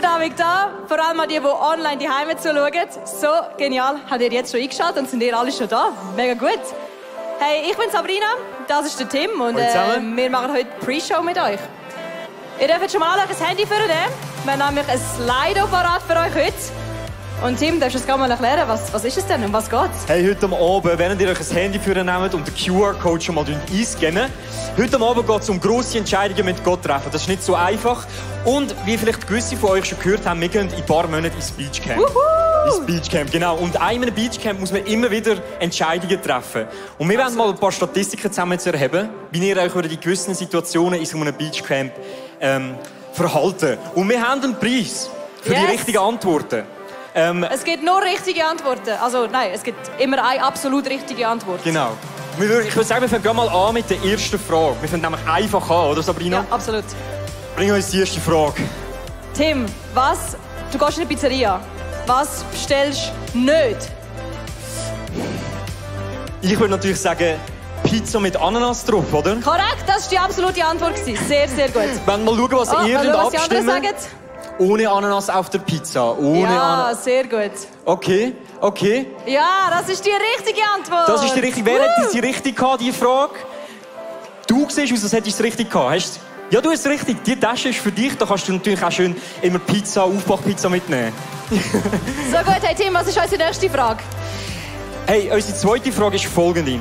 Abend da, vor allem an die online die Heime zuschauen. So genial, habt ihr jetzt schon eingeschaltet und sind ihr alle schon da? Mega gut. Hey, ich bin Sabrina, das ist der Tim und wir machen heute Pre-Show mit euch. Ihr dürft schon mal das Handy führen. Wir haben nämlich ein Slido parat für euch heute. Und Tim, darfst du uns gerne mal erklären, was ist es denn, um was geht's? Hey, heute Abend, während ihr euch ein Handy führen nehmt und den QR-Code schon mal einscannen, heute Abend geht es um grosse Entscheidungen mit Gott treffen. Das ist nicht so einfach. Und wie vielleicht gewisse von euch schon gehört haben, wir gehen in ein paar Monaten ins Beachcamp. Ins Beachcamp, genau. Und in einem Beachcamp muss man immer wieder Entscheidungen treffen. Und wir werden mal ein paar Statistiken zusammen erheben, wie ihr euch in gewissen Situationen in so einem Beachcamp verhalten. Und wir haben einen Preis für die richtigen Antworten. Es gibt nur richtige Antworten. Also nein, es gibt immer eine absolut richtige Antwort. Genau. Ich würde sagen, wir fangen mal an mit der ersten Frage. Wir fangen nämlich einfach an, oder Sabrina? Ja, absolut. Bring uns die erste Frage. Tim, du gehst in eine Pizzeria. Was bestellst du nicht? Ich würde natürlich sagen, Pizza mit Ananas drauf, oder? Korrekt, das war die absolute Antwort. Sehr, sehr gut. Wenn wir mal schauen, was ihr abstimmen. Ohne Ananas auf der Pizza. Ja, sehr gut. Okay. Ja, das ist die richtige Antwort. Das ist die richtige. Wer hat die richtig gehabt, die Frage? Du siehst aus, als hättest du es richtig gehabt. Ja, du hast es richtig. Die Tasche ist für dich. Da kannst du natürlich auch schön immer Aufbackpizza mitnehmen. So gut, hey Tim, was ist unsere nächste Frage? Hey, unsere zweite Frage ist folgende.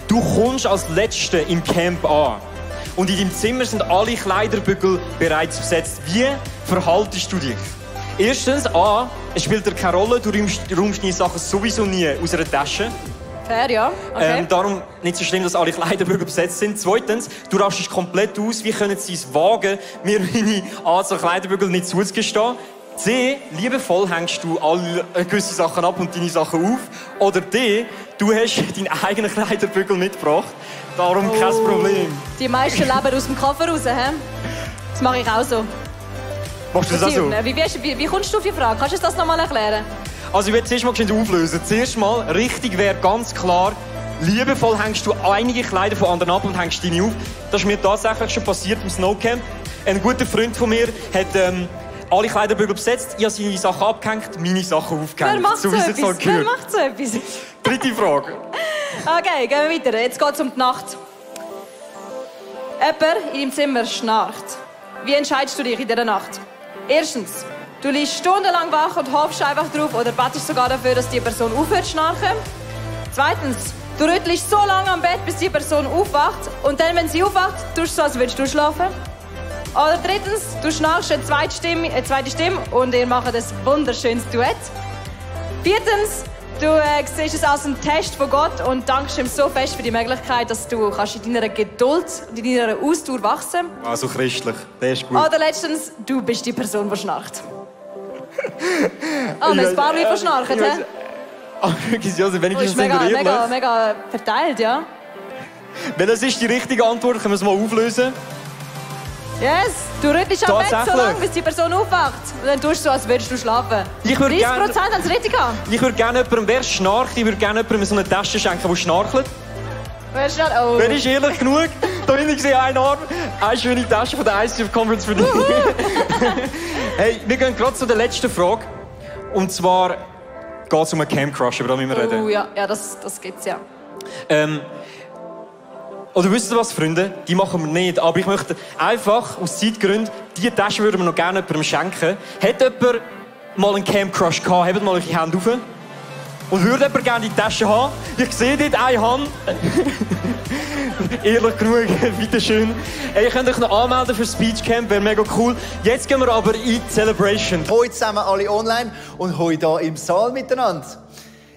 Du kommst als Letzte im Camp an. Und in deinem Zimmer sind alle Kleiderbügel bereits besetzt. Wie verhaltest du dich? Erstens, A, es spielt dir keine Rolle, du räumst deine Sachen sowieso nie aus einer Tasche. Fair, ja. Okay. Darum nicht so schlimm, dass alle Kleiderbügel besetzt sind. Zweitens, du rastest komplett aus. Wie können sie es wagen, mir meine Anzahl Kleiderbügel nicht zuzugestehen? C, liebevoll hängst du alle gewisse Sachen ab und deine Sachen auf. Oder D, du hast deinen eigenen Kleiderbügel mitgebracht. Darum kein Problem. Die meisten leben aus dem Koffer raus, hä? Das mache ich auch so. Machst du das auch so? Wie kommst du auf die Frage? Kannst du das noch mal erklären? Also ich werde zuerst mal auflösen. Zuerst mal, richtig wäre ganz klar, liebevoll hängst du einige Kleider von anderen ab und hängst deine auf. Das ist mir tatsächlich schon passiert im Snowcamp. Ein guter Freund von mir hat alle Kleiderbügel besetzt, ich habe seine Sachen abgehängt, meine Sachen aufgehängt. Wer macht so etwas? Wer macht so etwas? Dritte Frage. Okay, gehen wir weiter. Jetzt geht es um die Nacht. Jemand in deinem Zimmer schnarcht. Wie entscheidest du dich in dieser Nacht? Erstens, du liegst stundenlang wach und hoffst einfach drauf oder bettest sogar dafür, dass die Person aufhört zu schnarchen. Zweitens, du rüttelst so lange am Bett, bis die Person aufwacht und dann, wenn sie aufwacht, tust du so, als würdest du schlafen. Oder drittens, du schnarchst eine zweite Stimme und ihr macht ein wunderschönes Duett. Viertens, du siehst es als einen Test von Gott und dankst ihm so fest für die Möglichkeit, dass du kannst in deiner Geduld und in deiner Ausdauer wachsen kannst. Also christlich, das ist gut. Oder letztens, du bist die Person, die schnarcht. Oh, ein paar Leute verschnarchen, hä? Also wenigstens mega verteilt, ja. Wenn das ist die richtige Antwort, können wir es mal auflösen. Yes, du rüttelst am Bett so lange, bis die Person aufwacht. Und dann tust du so, als würdest du schlafen. 30% haben es richtig gehabt. Ich würde gerne jemandem, wer schnarcht, ich würde gerne jemandem so eine Tasche schenken, der schnarchelt. Wer schnarcht? Oh. Wer ist ehrlich genug? Da hinten sehe ich einen Arm, eine schöne Tasche von der ICF Conference für dich. Hey, wir gehen gerade zu der letzten Frage. Und zwar geht es um einen Camp Crush, über den wir reden. Oh ja, das gibt's ja. Oder wisst ihr was, Freunde? Die machen wir nicht. Aber ich möchte einfach, aus Zeitgründen, diese Tasche würden wir noch gerne jemandem schenken. Hat jemand mal einen Camp Crush gehabt? Hebt mal eure Hände auf. Und würde jemand gerne die Tasche haben? Ich sehe dort eine Hand. Ehrlich genug, bitteschön. Ihr könnt euch noch anmelden für das Beachcamp, wäre mega cool. Jetzt gehen wir aber in die Celebration. Heute zusammen alle online und heute hier im Saal miteinander.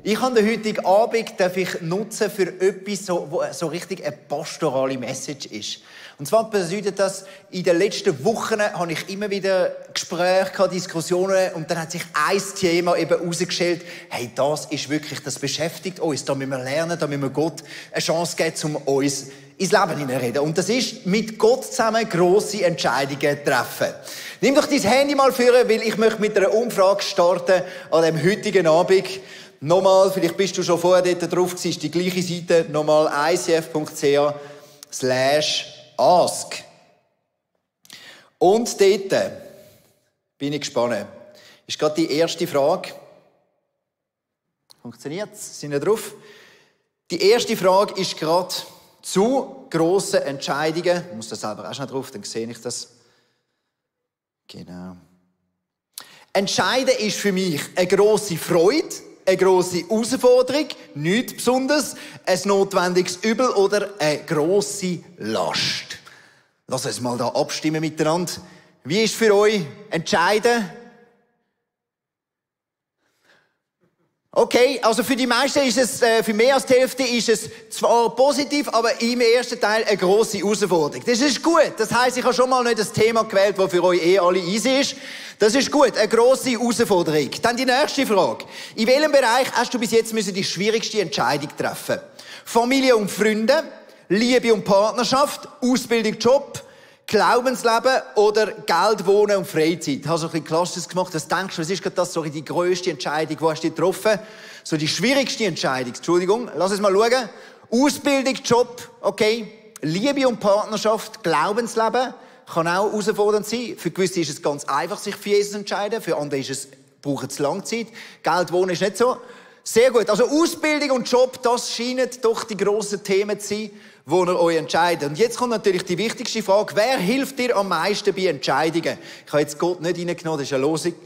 Ich habe den heutigen Abend nutzen für etwas, wo so richtig eine pastorale Message ist. Und zwar bedeutet das, in den letzten Wochen habe ich immer wieder Gespräche, Diskussionen und dann hat sich ein Thema eben herausgestellt, hey, das beschäftigt uns, da müssen wir lernen, da müssen wir Gott eine Chance geben, um uns ins Leben hineinzureden. Und das ist, mit Gott zusammen grosse Entscheidungen treffen. Nimm doch dein Handy mal vor, weil ich möchte mit einer Umfrage starten an dem heutigen Abend. Nochmal, vielleicht bist du schon vorher dort drauf gewesen, die gleiche Seite, nochmal icf.ch/ask. Und dort Bin ich gespannt. Ist gerade die erste Frage. Funktioniert es? Sind wir drauf? Die erste Frage ist gerade zu grossen Entscheidungen. Ich muss da selber auch schnell drauf, dann sehe ich das. Genau. Entscheiden ist für mich eine grosse Freude, eine grosse Herausforderung, nichts Besonderes, ein notwendiges Übel oder eine grosse Last. Lass uns mal da abstimmen miteinander. Wie ist für euch Entscheiden? Okay, also für die meisten ist es, für mehr als die Hälfte ist es zwar positiv, aber im ersten Teil eine grosse Herausforderung. Das ist gut. Das heisst, ich habe schon mal nicht das Thema gewählt, das für euch alle easy ist. Das ist gut. Eine grosse Herausforderung. Dann die nächste Frage. In welchem Bereich hast du bis jetzt die schwierigste Entscheidung treffen? Familie und Freunde, Liebe und Partnerschaft, Ausbildung, Job, Glaubensleben oder Geld, Wohnen und Freizeit. Ich habe so ein bisschen Klassisches gemacht. Was denkst du, was ist gerade das, so die grösste Entscheidung, die hast du getroffen? So die schwierigste Entscheidung. Entschuldigung, lass uns mal schauen. Ausbildung, Job, okay. Liebe und Partnerschaft, Glaubensleben kann auch herausfordernd sein. Für gewisse ist es ganz einfach, sich für Jesus zu entscheiden. Für andere braucht es lange Zeit. Geld, Wohnen ist nicht so. Sehr gut. Also Ausbildung und Job, das scheinen doch die grossen Themen zu sein, wo ihr euch entscheidet. Und jetzt kommt natürlich die wichtigste Frage. Wer hilft dir am meisten bei Entscheidungen? Ich habe jetzt Gott nicht reingenommen, das ist ja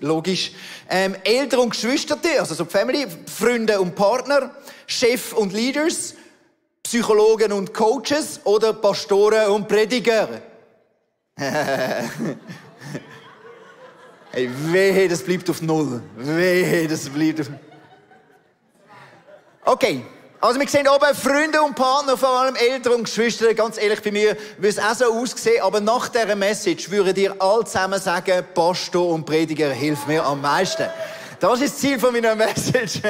logisch. Eltern und Geschwister, also so Family, Freunde und Partner, Chef und Leaders, Psychologen und Coaches oder Pastoren und Prediger? Hey, wehe, das bleibt auf Null. Wehe, das bleibt auf... Okay. Also wir sehen oben Freunde und Partner, vor allem Eltern und Geschwister. Ganz ehrlich, bei mir würde es auch so aussehen, aber nach dieser Message würden dir alle zusammen sagen, Pastor und Prediger hilft mir am meisten. Das ist das Ziel von meiner Message.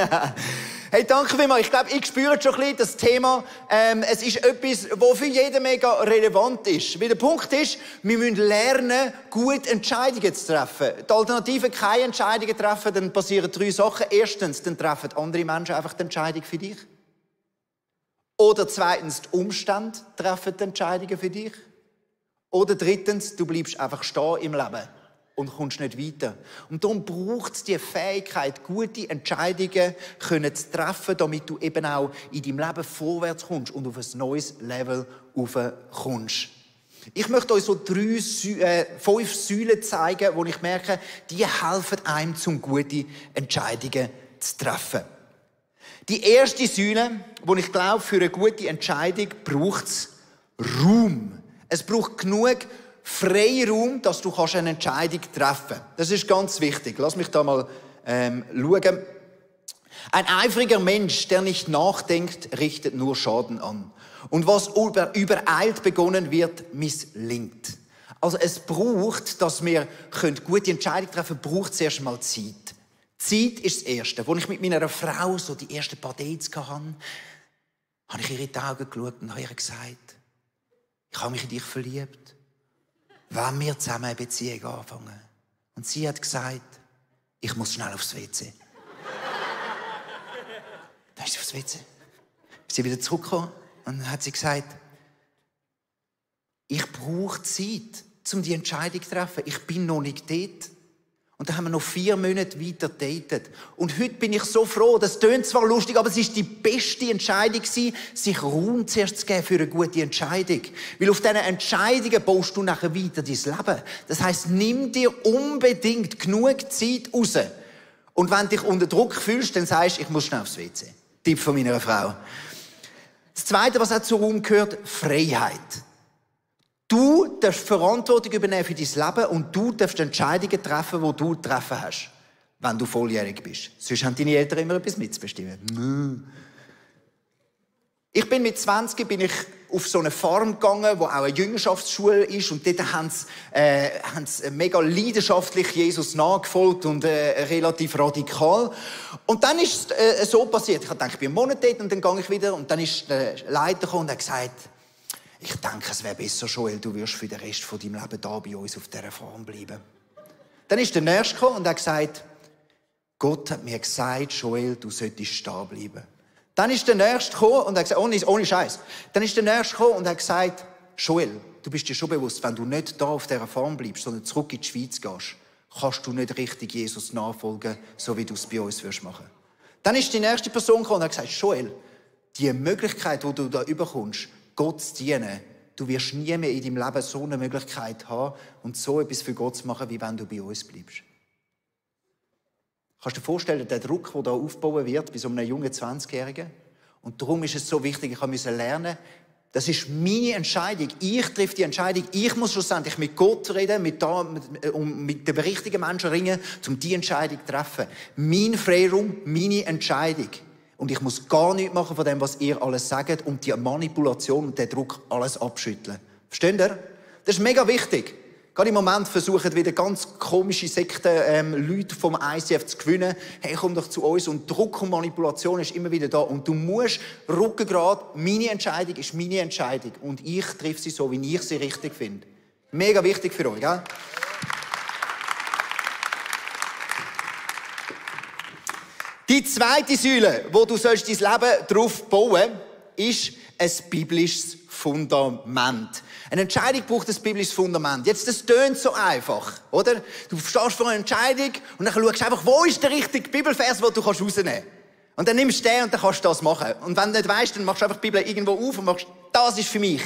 Hey, danke vielmals. Ich glaube, ich spüre schon ein bisschen das Thema. Es ist etwas, das für jeden mega relevant ist. Weil der Punkt ist, wir müssen lernen, gut Entscheidungen zu treffen. Die Alternative, keine Entscheidungen treffen, dann passieren 3 Sachen. Erstens, dann treffen andere Menschen einfach die Entscheidung für dich. Oder zweitens, die Umstände treffen die Entscheidungen für dich. Oder drittens, du bleibst einfach stehen im Leben und kommst nicht weiter. Und darum braucht es die Fähigkeit, gute Entscheidungen zu treffen, damit du eben auch in deinem Leben vorwärts kommst und auf ein neues Level kommst. Ich möchte euch so 5 Säulen zeigen, wo ich merke, die helfen einem, gute Entscheidungen zu treffen. Die erste Säule, die ich glaube, für eine gute Entscheidung braucht es Raum. Es braucht genug Freiraum, dass du eine Entscheidung treffen kannst. Das ist ganz wichtig. Lass mich da mal schauen. Ein eifriger Mensch, der nicht nachdenkt, richtet nur Schaden an. Und was übereilt begonnen wird, misslingt. Also es braucht, dass wir gute Entscheidungen treffen können, braucht es erst mal Zeit. Zeit ist das Erste. Als ich mit meiner Frau so die ersten paar Dates hatte, habe ich ihr in die Augen geschaut und habe ihr gesagt, ich habe mich in dich verliebt. Wollen wir zusammen eine Beziehung anfangen? Und sie hat gesagt, ich muss schnell aufs WC. Dann ist sie aufs WC. Ist sie wieder zurückgekommen und dann hat sie gesagt, ich brauche Zeit, um die Entscheidung zu treffen. Ich bin noch nicht dort. Und dann haben wir noch 4 Monate weiter datet. Und heute bin ich so froh, das tönt zwar lustig, aber es war die beste Entscheidung, sich Raum zuerst zu geben für eine gute Entscheidung. Weil auf diesen Entscheidungen baust du nachher weiter dein Leben. Das heisst, nimm dir unbedingt genug Zeit raus. Und wenn du dich unter Druck fühlst, dann sagst du, ich muss schnell aufs WC. Tipp von meiner Frau. Das Zweite, was auch zu Raum gehört, Freiheit. Du darfst Verantwortung übernehmen für dein Leben und du darfst Entscheidungen treffen, die du treffen hast, wenn du volljährig bist. Sonst haben deine Eltern immer etwas mitzubestimmen. Ich bin mit 20 auf so eine Farm gegangen, wo auch eine Jüngerschaftsschule ist und dort haben sie mega leidenschaftlich Jesus nachgefolgt und relativ radikal. Und dann ist es so passiert, ich dachte, ich bin einen Monat dort und dann gehe ich wieder und dann ist der Leiter gekommen und hat gesagt, ich denke, es wäre besser, Joel, du wirst für den Rest von deinem Leben da bei uns auf dieser Farm bleiben. Dann ist der Nächste gekommen und hat gesagt, Gott hat mir gesagt, Joel, du solltest stehen bleiben. Dann ist der Nächste gekommen und hat gesagt, ohne Scheiß. Dann ist der Nächste gekommen und hat gesagt, Joel, du bist dir schon bewusst, wenn du nicht da auf dieser Farm bleibst, sondern zurück in die Schweiz gehst, kannst du nicht richtig Jesus nachfolgen, so wie du es bei uns machen würdest. Dann ist die nächste Person gekommen und hat gesagt, Joel, die Möglichkeit, die du da überkommst, Gott zu dienen, du wirst nie mehr in deinem Leben so eine Möglichkeit haben und so etwas für Gott zu machen, wie wenn du bei uns bleibst. Kannst du dir vorstellen, der Druck, der da aufbauen wird, bei so einem jungen 20-Jährigen? Und darum ist es so wichtig, ich musste lernen, das ist meine Entscheidung. Ich treffe die Entscheidung. Ich muss schlussendlich mit Gott reden, mit den richtigen Menschen ringen, um diese Entscheidung zu treffen. Mein Freiraum, meine Entscheidung. Und ich muss gar nichts machen von dem, was ihr alles sagt, und die Manipulation und den Druck alles abschütteln. Versteht ihr? Das ist mega wichtig. Gerade im Moment versuchen wieder ganz komische Sekten, Leute vom ICF zu gewinnen. Hey, komm doch zu uns. Und Druck und Manipulation ist immer wieder da. Und du musst Rückgrat, meine Entscheidung ist meine Entscheidung. Und ich treffe sie so, wie ich sie richtig finde. Mega wichtig für euch, gell? Die zweite Säule, wo du dein Leben darauf bauen sollst, ist ein biblisches Fundament. Eine Entscheidung braucht ein biblisches Fundament. Jetzt, das tönt so einfach, oder? Du stehst vor einer Entscheidung und dann schaust du einfach, wo ist der richtige Bibelvers, den du rausnehmen kannst. Und dann nimmst du den und dann kannst du das machen. Und wenn du nicht weißt, dann machst du einfach die Bibel irgendwo auf und machst, das ist für mich.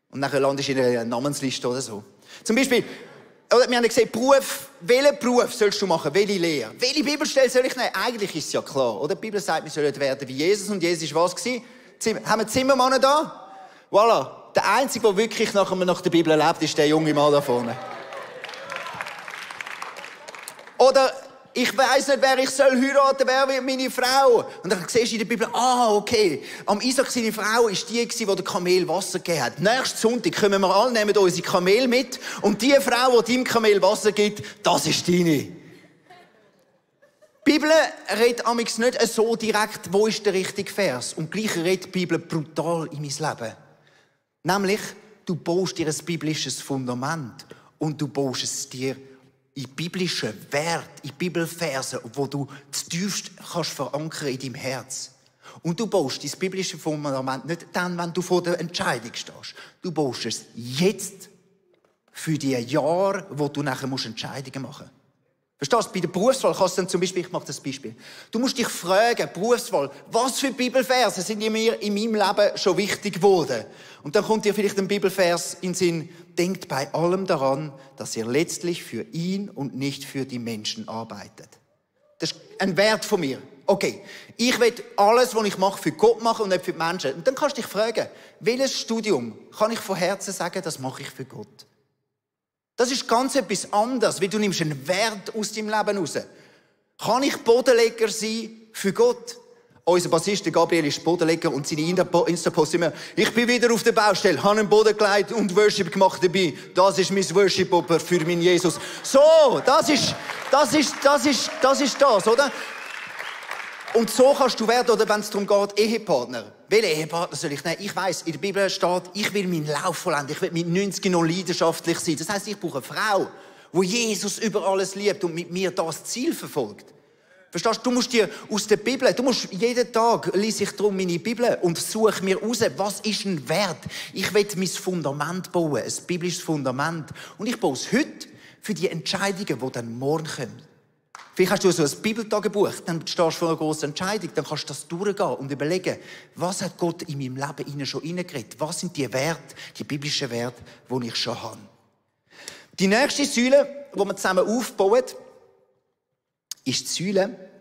Und dann landest du in einer Namensliste oder so. Zum Beispiel, oder wir haben gesehen, Beruf, welchen Beruf sollst du machen? Welche Lehre? Welche Bibelstelle soll ich nehmen? Eigentlich ist es ja klar, oder? Die Bibel sagt, wir sollen werden wie Jesus. Und Jesus war was gewesen? Haben wir Zimmermann da? Voilà. Der Einzige, der wirklich nach der Bibel lebt, ist der junge Mann da vorne. Oder ich weiss nicht, wer ich heiraten soll, wer wird meine Frau? Und dann siehst du in der Bibel, okay, am Isaac seine Frau war die, die der Kamel Wasser gegeben hat. Nächsten Sonntag kommen wir alle, nehmen unsere Kamel mit und die Frau, die deinem Kamel Wasser gibt, das ist deine. Die Bibel redet amigs nicht so direkt, wo ist der richtige Vers. Und gleich redet die Bibel brutal in mein Leben. Nämlich, du baust dir ein biblisches Fundament und du baust es dir in biblischen Wert, in Bibelversen, wo du zutiefst kannst verankern in deinem Herz. Und du baust dein biblische Fundament nicht dann, wenn du vor der Entscheidung stehst. Du baust es jetzt für die Jahre, wo du nachher Entscheidungen machen musst. Verstehst du? Bei der Berufswahl kannst du dann zum Beispiel, ich mache das Beispiel. Du musst dich fragen, Berufswahl, was für Bibelverse sind mir in meinem Leben schon wichtig geworden? Und dann kommt dir vielleicht ein Bibelvers in den Sinn, denkt bei allem daran, dass ihr letztlich für ihn und nicht für die Menschen arbeitet. Das ist ein Wert von mir. Okay, ich will alles, was ich mache, für Gott machen und nicht für die Menschen. Und dann kannst du dich fragen, welches Studium kann ich von Herzen sagen, das mache ich für Gott? Das ist ganz etwas anderes, weil du nimmst einen Wert aus deinem Leben raus. Kann ich Bodenleger sein für Gott? Unser Bassist Gabriel ist Bodenleger und seine Insta-Posts immer, ich bin wieder auf der Baustelle, habe einen Boden gelegt und Worship gemacht dabei. Das ist mein Worship-Opfer für meinen Jesus. So, das ist das, oder? Und so kannst du werden, oder wenn es darum geht, Ehepartner. Welchen Ehepartner soll ich nehmen? Ich weiss, in der Bibel steht, ich will meinen Lauf vollenden. Ich will mit 90 noch leidenschaftlich sein. Das heisst, ich brauche eine Frau, die Jesus über alles liebt und mit mir das Ziel verfolgt. Verstehst du? Du musst dir aus der Bibel, jeden Tag lese ich darum meine Bibel und suche mir raus, was ist ein Wert. Ich will mein Fundament bauen, ein biblisches Fundament. Und ich baue es heute für die Entscheidungen, die dann morgen kommen. Vielleicht hast du so ein Bibeltagebuch, dann stehst du vor einer grossen Entscheidung, dann kannst du das durchgehen und überlegen, was hat Gott in meinem Leben schon hineingeredet? Was sind die Werte, die biblischen Werte, die ich schon habe? Die nächste Säule, die wir zusammen aufbauen, ist die Säule,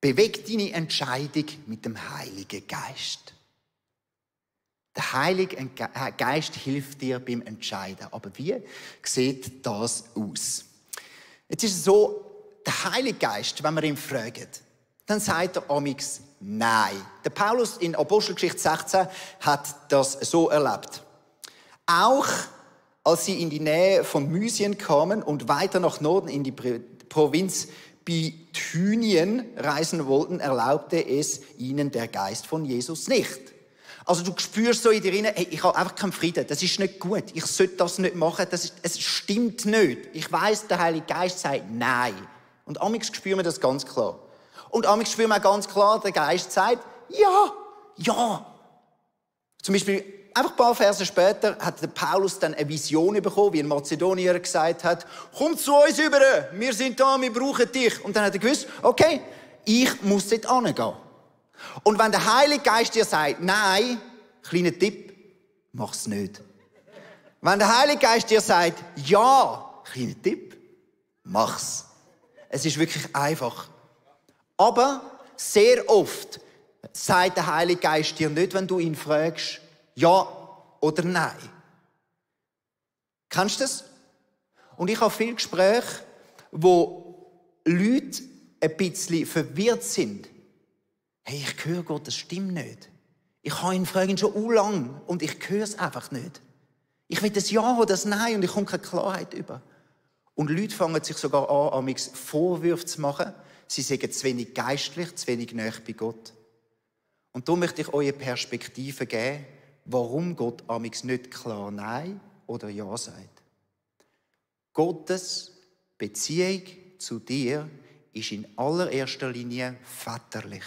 beweg deine Entscheidung mit dem Heiligen Geist. Der Heilige Geist hilft dir beim Entscheiden. Aber wie sieht das aus? Jetzt ist es so, der Heilige Geist, wenn wir ihn fragen, dann sagt er amix Nein. Der Paulus in Apostelgeschichte 16 hat das so erlebt. Auch als sie in die Nähe von Mysien kamen und weiter nach Norden in die Provinz Bithynien reisen wollten, erlaubte es ihnen der Geist von Jesus nicht. Also du spürst so in dir rein, hey, ich habe einfach keinen Frieden, das ist nicht gut, ich sollte das nicht machen, es stimmt nicht. Ich weiss, der Heilige Geist sagt Nein. Und amigs spüren wir das ganz klar. Und amigs spüren wir ganz klar, der Geist sagt Ja. Zum Beispiel einfach ein paar Verse später hat der Paulus dann eine Vision bekommen, wie ein Mazedonier gesagt hat, komm zu uns über, wir sind da, wir brauchen dich. Und dann hat er gewusst, okay, ich muss dort hingehen. Und wenn der Heilige Geist dir sagt, nein, kleiner Tipp, mach's nicht. Wenn der Heilige Geist dir sagt, ja, kleiner Tipp, mach's. Es ist wirklich einfach. Aber sehr oft sagt der Heilige Geist dir nicht, wenn du ihn fragst, ja oder nein. Kennst du das? Und ich habe viele Gespräche, wo Leute ein bisschen verwirrt sind. Hey, ich höre Gott, das stimmt nicht. Ich habe ihn fragen schon lang und ich höre es einfach nicht. Ich will das Ja oder das Nein und ich komme keine Klarheit über. Und Leute fangen sich sogar an Vorwürfe zu machen. Sie sagen zu wenig geistlich, zu wenig nahe bei Gott. Und darum möchte ich euch eine Perspektive geben, warum Gott amigs nicht klar Nein oder Ja sagt. Gottes Beziehung zu dir ist in allererster Linie väterlich.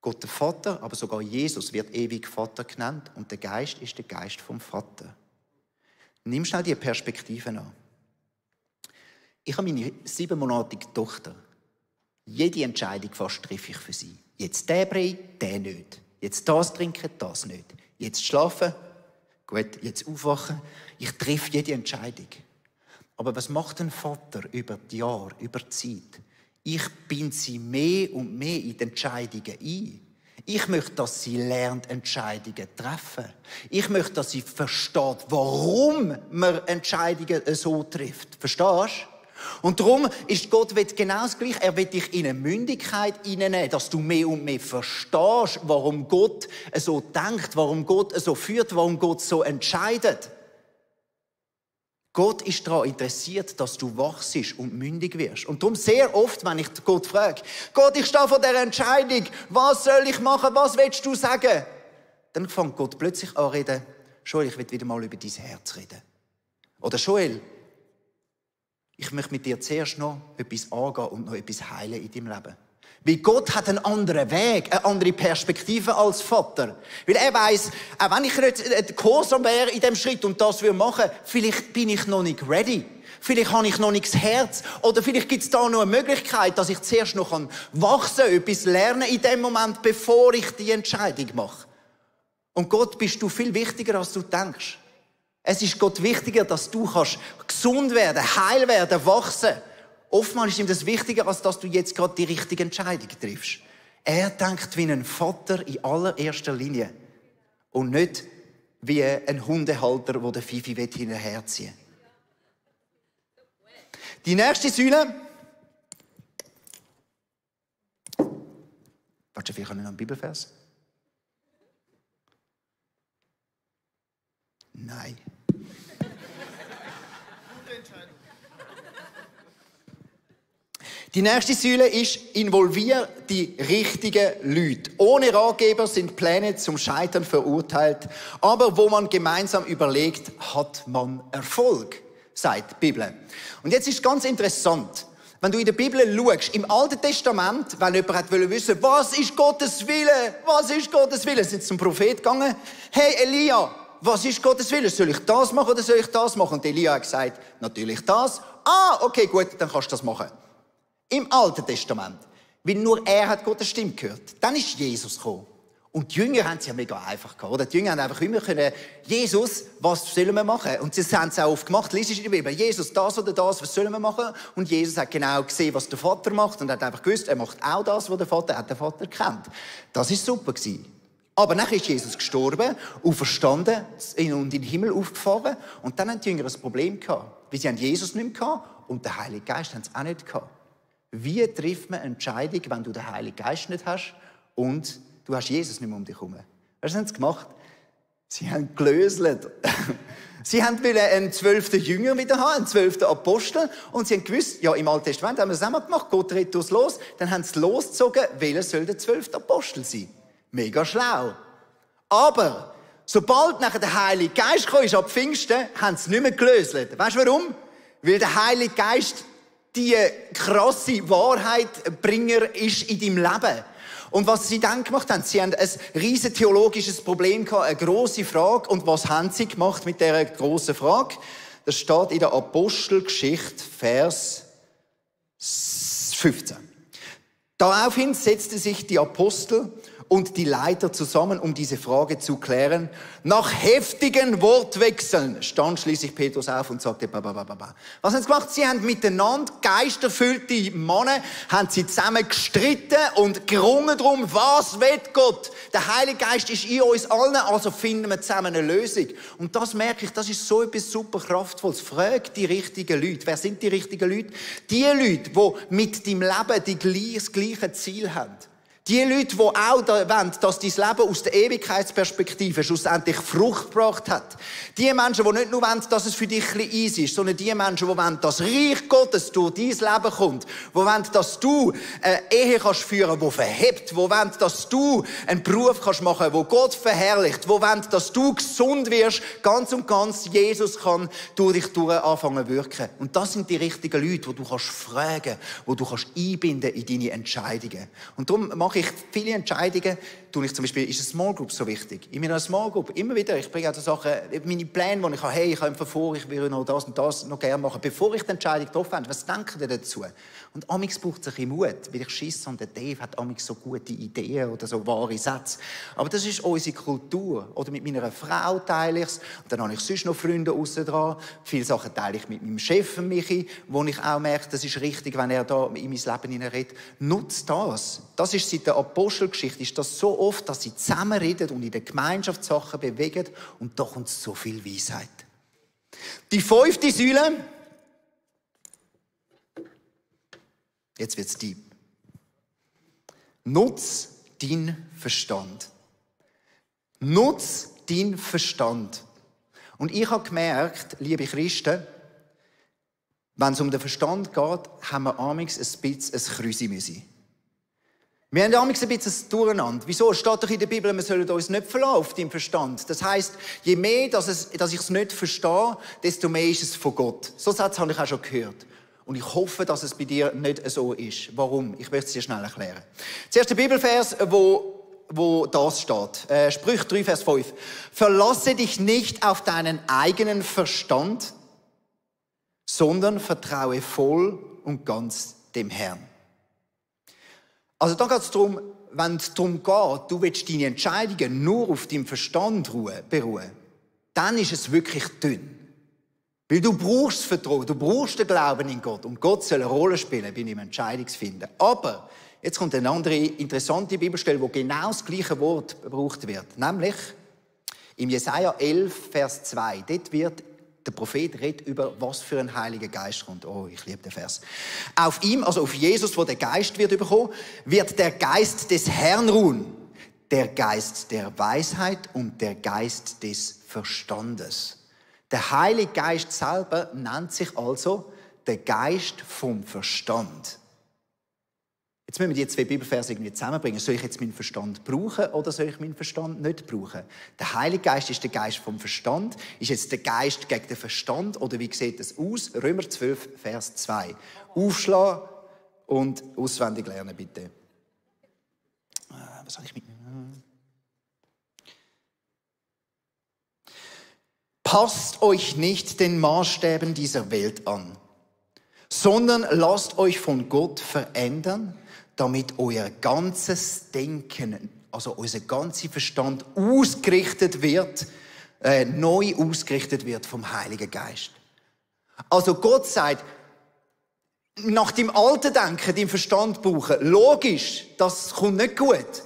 Gott der Vater, aber sogar Jesus wird ewig Vater genannt und der Geist ist der Geist vom Vater. Nimm schnell diese Perspektive an. Ich habe meine 7-monatige Tochter. Jede Entscheidung fast treffe ich für sie. Jetzt den Brei, den nicht. Jetzt das trinken, das nicht. Jetzt schlafen, gut, jetzt aufwachen. Ich treffe jede Entscheidung. Aber was macht ein Vater über die Jahre, über die Zeit? Ich binde sie mehr und mehr in die Entscheidungen ein. Ich möchte, dass sie lernt, Entscheidungen zu treffen. Ich möchte, dass sie versteht, warum man Entscheidungen so trifft. Verstehst du? Und darum ist Gott genau das Gleiche. Er will dich in eine Mündigkeit hineinnehmen, dass du mehr und mehr verstehst, warum Gott so denkt, warum Gott so führt, warum Gott so entscheidet. Gott ist daran interessiert, dass du wachst und mündig wirst. Und darum sehr oft, wenn ich Gott frage, Gott, ich stehe vor dieser Entscheidung, was soll ich machen, was willst du sagen? Dann fängt Gott plötzlich an zu reden, Joel, ich will wieder mal über dein Herz reden. Oder Joel, ich möchte mit dir zuerst noch etwas angehen und noch etwas heilen in deinem Leben. Weil Gott hat einen anderen Weg, eine andere Perspektive als Vater. Weil er weiss, auch wenn ich nicht gehorsam wäre in diesem Schritt und das machen würde, vielleicht bin ich noch nicht ready. Vielleicht habe ich noch nicht das Herz. Oder vielleicht gibt es da noch eine Möglichkeit, dass ich zuerst noch wachsen kann, etwas lernen in dem Moment, bevor ich die Entscheidung mache. Und Gott bist du viel wichtiger, als du denkst. Es ist Gott wichtiger, dass du kannst gesund werden, heil werden, wachsen. Oftmals ist ihm das wichtiger, als dass du jetzt gerade die richtige Entscheidung triffst. Er denkt wie ein Vater in allererster Linie. Und nicht wie ein Hundehalter, der den Fifi hinterherziehen will. Die nächste Säule. Warte, vielleicht noch einen Bibelvers. Nein. Die nächste Säule ist, involviere die richtigen Leute. Ohne Ratgeber sind Pläne zum Scheitern verurteilt, aber wo man gemeinsam überlegt, hat man Erfolg, sagt die Bibel. Und jetzt ist ganz interessant, wenn du in der Bibel schaust, im Alten Testament, wenn jemand wissen wollte, was ist Gottes Wille? Was ist Gottes Wille? Sind sie zum Prophet gegangen, hey Elia, was ist Gottes Wille? Soll ich das machen oder soll ich das machen? Und Elia hat gesagt, natürlich das. Okay, gut, dann kannst du das machen. Im Alten Testament. Weil nur er hat Gottes Stimme gehört. Dann ist Jesus gekommen. Und die Jünger haben es ja mega einfach gehabt, oder? Die Jünger haben einfach immer können, Jesus, was sollen wir machen? Und sie haben es auch oft gemacht. Lies in der Bibel, Jesus, das oder das, was sollen wir machen? Und Jesus hat genau gesehen, was der Vater macht und hat einfach gewusst, er macht auch das, was der Vater hat, den Vater kennt. Das war super gewesen. Aber nachher ist Jesus gestorben, auferstanden und in den Himmel aufgefahren. Und dann haben die Jünger ein Problem gehabt. Weil sie haben Jesus nicht mehr gehabt und den Heiligen Geist haben sie auch nicht gehabt. Wie trifft man eine Entscheidung, wenn du den Heiligen Geist nicht hast und du hast Jesus nicht mehr um dich herum? Was haben sie gemacht? Sie haben gelöselt. Sie wollten einen 12. Jünger wieder haben, einen 12. Apostel. Und sie haben gewusst, ja, im Alten Testament haben wir das auch gemacht, Gott redet durchs Los. Dann haben sie losgezogen, welcher soll der 12. Apostel sein? Mega schlau. Aber sobald nachher der Heilige Geist kam, ab Pfingsten, haben sie nicht mehr gelöselt. Weißt du warum? Weil der Heilige Geist die krasse Wahrheitbringer ist in deinem Leben. Und was sie dann gemacht haben, sie haben ein riesen theologisches Problem gehabt, eine grosse Frage. Und was haben sie gemacht mit dieser grossen Frage? Das steht in der Apostelgeschichte, Vers 15. Daraufhin setzten sich die Apostel und die Leiter zusammen, um diese Frage zu klären. Nach heftigen Wortwechseln stand schließlich Petrus auf und sagte, Was haben sie gemacht? Sie haben miteinander, geisterfüllte Männer, haben sie zusammen gestritten und gerungen darum, was will Gott? Der Heilige Geist ist in uns allen, also finden wir zusammen eine Lösung. Und das merke ich, das ist so etwas super Kraftvolles. Frag die richtigen Leute. Wer sind die richtigen Leute? Die Leute, die mit deinem Leben das gleiche Ziel haben. Die Leute, die auch wollen, dass dein Leben aus der Ewigkeitsperspektive schlussendlich Frucht gebracht hat. Die Menschen, die nicht nur wollen, dass es für dich ein bisschen easy ist, sondern die Menschen, die wollen, dass Reich Gottes durch dein Leben kommt. Die wollen, dass du eine Ehe kannst führen, die verhebt. Die wollen, dass du einen Beruf kannst machen, wo Gott verherrlicht. Die wollen, dass du gesund wirst, ganz und ganz Jesus kann durch dich durch anfangen zu wirken. Und das sind die richtigen Leute, die du kannst fragen, die du kannst einbinden in deine Entscheidungen. Und darum mache ich viele Entscheidungen, tue ich zum Beispiel, ist eine Small Group so wichtig. In meiner Small Group, immer wieder, ich bringe auch so Sachen, meine Pläne, die ich habe, hey, ich habe vor, ich will noch das und das noch gerne machen, bevor ich die Entscheidung getroffen habe. Was denken ihr dazu? Und amigs braucht es ein bisschen Mut, weil ich schisse und der Dave hat amigs so gute Ideen oder so wahre Sätze. Aber das ist unsere Kultur. Oder mit meiner Frau teile ich es, und dann habe ich sonst noch Freunde aussen dran. Viele Sachen teile ich mit meinem Chef, Michi, wo ich auch merke, das ist richtig, wenn er da in mein Leben hineinredet. Nutzt das. Das ist seit der Apostelgeschichte, ist das so oft, dass sie zusammenreden und in der Gemeinschaft Sachen bewegen, und da kommt so viel Weisheit. Die 5. Säule. Jetzt wird's deep. Nutz deinen Verstand. Nutz deinen Verstand. Und ich habe gemerkt, liebe Christen, wenn es um den Verstand geht, haben wir amigs ein bisschen ein Krüsi-Müsi. Wir haben amigs ein bisschen ein Durcheinander. Wieso? Es steht doch in der Bibel, wir sollen uns nicht verlassen auf deinen Verstand. Das heisst, je mehr, dass ich es nicht verstehe, desto mehr ist es von Gott. So Sätze habe ich auch schon gehört. Und ich hoffe, dass es bei dir nicht so ist. Warum? Ich möchte es dir schnell erklären. Der erste Bibelvers, wo das steht. Sprüche 3, Vers 5. Verlasse dich nicht auf deinen eigenen Verstand, sondern vertraue voll und ganz dem Herrn. Also da geht es darum, wenn es darum geht, du willst deine Entscheidungen nur auf deinem Verstand beruhen, dann ist es wirklich dünn. Weil du brauchst das Vertrauen, du brauchst den Glauben in Gott. Und Gott soll eine Rolle spielen bei deinem Entscheidungsfinden. Aber jetzt kommt eine andere interessante Bibelstelle, wo genau das gleiche Wort gebraucht wird. Nämlich im Jesaja 11, Vers 2. Dort wird der Prophet redet über, was für ein Heiliger Geist kommt. Oh, ich liebe den Vers. Auf ihm, also auf Jesus, wo der Geist wird bekommen, wird der Geist des Herrn ruhen. Der Geist der Weisheit und der Geist des Verstandes. Der Heilige Geist selber nennt sich also der Geist vom Verstand. Jetzt müssen wir die 2 Bibelverse irgendwie zusammenbringen. Soll ich jetzt meinen Verstand brauchen oder soll ich meinen Verstand nicht brauchen? Der Heilige Geist ist der Geist vom Verstand. Ist jetzt der Geist gegen den Verstand oder wie sieht das aus? Römer 12, Vers 2. Aufschlagen und auswendig lernen, bitte. Was soll ich mit? Passt euch nicht den Maßstäben dieser Welt an, sondern lasst euch von Gott verändern, damit euer ganzes Denken, also unser ganzer Verstand ausgerichtet wird, neu ausgerichtet wird vom Heiligen Geist. Also Gott sagt, nach dem alten Denken, deinen Verstand brauchen, logisch, das kommt nicht gut.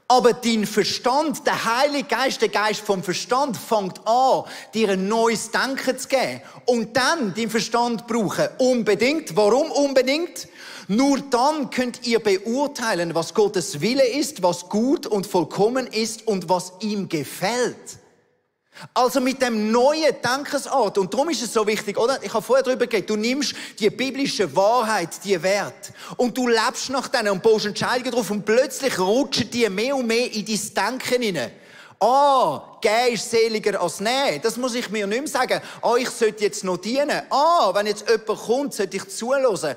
Aber dein Verstand, der Heilige Geist, der Geist vom Verstand, fängt an, dir ein neues Denken zu geben. Und dann deinen Verstand brauchen. Unbedingt. Warum unbedingt? Nur dann könnt ihr beurteilen, was Gottes Wille ist, was gut und vollkommen ist und was ihm gefällt. Also mit dem neuen Denkensart. Und darum ist es so wichtig, oder? Ich habe vorher darüber geredet. Du nimmst die biblische Wahrheit, die Wert, und du lebst nach denen und baust Entscheidungen drauf und plötzlich rutschen die mehr und mehr in dein Denken hinein. geben ist seliger als nehmen. Das muss ich mir nicht mehr sagen. Ich sollte jetzt noch dienen. Wenn jetzt jemand kommt, sollte ich zuhören.